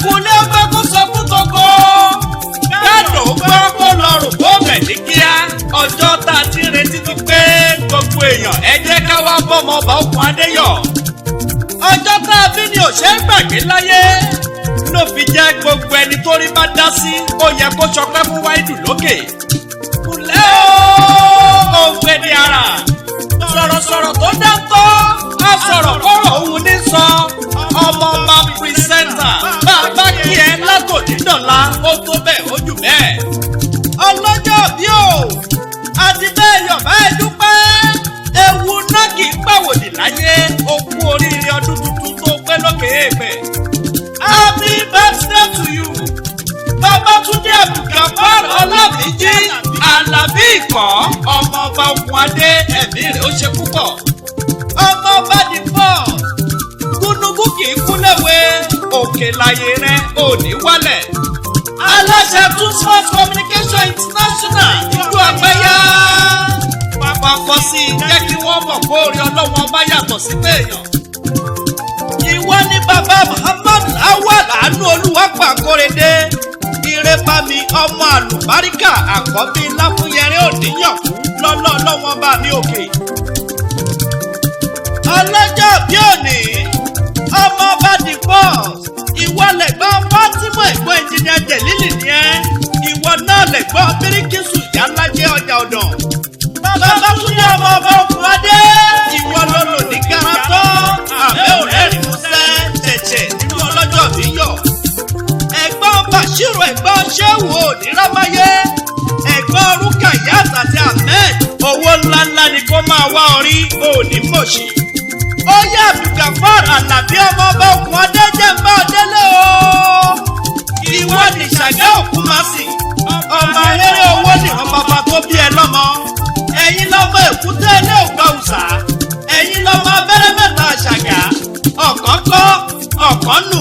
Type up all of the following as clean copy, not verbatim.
Kékulé gbọ́ kó sọ fún toko. Kádò gbọ́ kó lọ rò kó bẹ̀ ní kíá. Ọjọ́ tá a ti ń retí ti pé gbogbo èèyàn ẹ jẹ́ ká wá bọ́mọ ọba Okùn Adéyọ̀. Ọjọ́ tá a bí ni ò ṣe é gbàgbé láyé. Ló fi jẹ́ gbogbo ẹni tó rí bá dá sí, ó yẹ kó ṣọpẹ́ fún Wáídù lókè. Kùlẹ́ o, òwe ni ara. Sọ̀rọ̀sọ̀rọ̀ tó dáńtọ́, á sọ̀rọ̀ kọ́rọ̀ òun ní sọ. Ọmọ ọba presenter, bàbá kí ẹ látòdì dọ̀la, ó tó bẹ́ẹ̀ ó jù bẹ́ẹ̀. Ọlọ́jọ́ bí o, àti bẹ́ẹ̀ yọ̀bá ẹ dúpẹ́. Ewu náà kì í pàwòdì láyé, ó kú oríire ọdún tuntun tó pé lókè èèpẹ̀. Happy birthday to you. Babátúndé Abdulgafar Ọlámìjí Àlàbí Ìkọ́, ọmọ ọba Okùn Adé, ẹ̀mí rẹ̀ ó ṣe púpọ̀. Ọmọ ọba the first. Gúnugún kì í kú léwe, òkè láyé rẹ̀ ò ní wálẹ̀. Aláṣẹ Two Sports Communication International ìlú àgbáyá. Bàbá kọ sí i jẹ́ kí wọ́n mọ̀ kó orí ọlọ́wọ́n ọba yàtọ̀ sí téèyàn. Ìwọ ni bàbá Muhammad Awal Àánú Olúwapà Kórede. Ìrẹ́bàmí ọmọ àlùbáríkà àkọ́bí Láfúnyẹrẹ òníyànkú lọ́lọ́ ọlọ́wọ́n bá mi òkè. Ọlọ́jọ́ bí òní, ọmọ ọba the first, ìwọ lẹ̀gbọ́n Fátímọ̀ ẹ̀gbọ́n ẹnjìnìà Jẹ̀lílì ni ẹ́, ìwọ náà lẹ̀gbọ́n Bíríkìsù Yálájẹ́ ọjà ọ̀dàn. Babátúndé ọmọ ọba Okùn Adé, ìwọ ló lò ní garantọ́, àbẹ́ òrẹ́rìn músẹ́ tẹ̀tẹ̀ nínú ọlọ́jọ́ mi yọ̀. Ẹ̀gbọ́n Bàṣírò ẹ̀gbọ́n Ṣéwù òní rámáyé, ẹ̀gbọ́n Rúkàyát àti Ahmed, owó ńláńlá ni kó máa wá orí òní mọ̀ṣì. Ó yá Abdulgafar Àlàbí ọmọ ọba Okùn Adé jẹ́ ń bá ọ délé o. Ìwọ ni Ṣàgá òkú máa sìn, ọmọ ahéré owó nìran bàbá tó bí ẹ lọ́mọ. Ẹ̀yin lọ́mọ èkúté ilé ògbà òòsà, ẹ̀yin lọ́mọ abẹ́rẹ́ mẹ́ta ṣàgá. Ọ̀kan kọ́, ọ̀kan nù,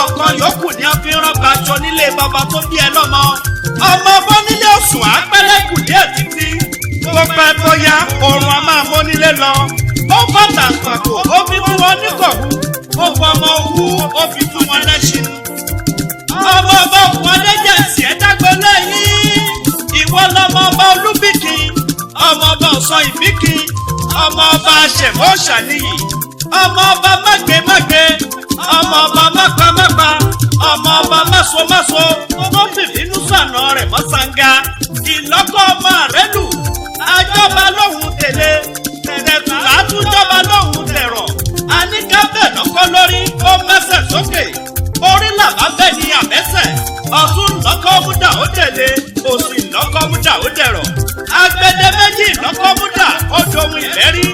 ọ̀kan yòókù ni a fi ń rọ́gbà aṣọ nílé bàbá tó bí ẹ lọ́mọ. Ọmọ ọbọ nílé òsùn àpẹlẹ́kù díẹ̀ títí. Bó pẹ́ bóyá oorun a máa mọ́ nílé lọ. Ó bàtà pàkó, ó fi tú wọn níkọ̀kú. Ó fọmọ owú, ó fi tú wọn lẹ́ṣin. Ọmọ ọba Okùn Adé jẹ́ ẹ̀sìn ẹ̀dágbé lẹ́yìn. Ìwọ lọmọ ọba Olúbíkì, ọmọ ọba Ọ̀sán Ìbíkì, ọmọ ọba Ṣẹ̀mọ́ Ṣàníyì, ọmọ ọba Mágbémágbé, ọmọ ọba Mápamápa, ọmọ ọba Másomáso, tó fìbínú sànà rẹ̀ mọ́sánga, ìlọ́kọ̀ ọmọ àrẹ́lù, àjọba lóhùn tẹ̀lé, tẹ̀tùlá túnjọba lóhùn tẹ̀rọ̀, àníkàbẹ̀ lọ́kọ́ lórí, ó mẹ́sẹ̀ sókè, orí làbá bẹ́ẹ̀ ni àbẹ́sẹ̀, ọ̀tún lọ́kọ́ múdà ó tẹ̀lé, òsì lọ́kọ́ múdà ó dẹ̀rọ̀, agbede méjì lọ́kọ́ múdà ó dohun ìbẹ́rí,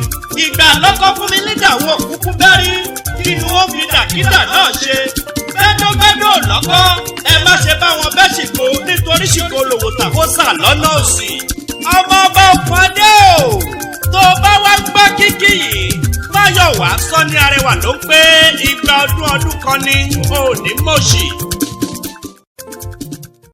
ìgbà lọ́kọ́ fún mi nídà wo kúkú bẹ́rí, kí ni wọ́n fi dàkídà náà ṣe? Gbẹ́dọ́gbẹ́dọ́ lọ́kọ́, ẹ má ṣe bá wọn bẹ́ ṣìkò nítorí ṣìkò lòwò tàkósà lọ́nà òsì. Ọmọ ọba Okùn Adé o, tó bá wá gbọ́ kíkì yìí, Máyọ̀wá Sọ́ní Arẹwà ló ń pé igba ọdún ọdún kan ní òní mọ̀ṣì.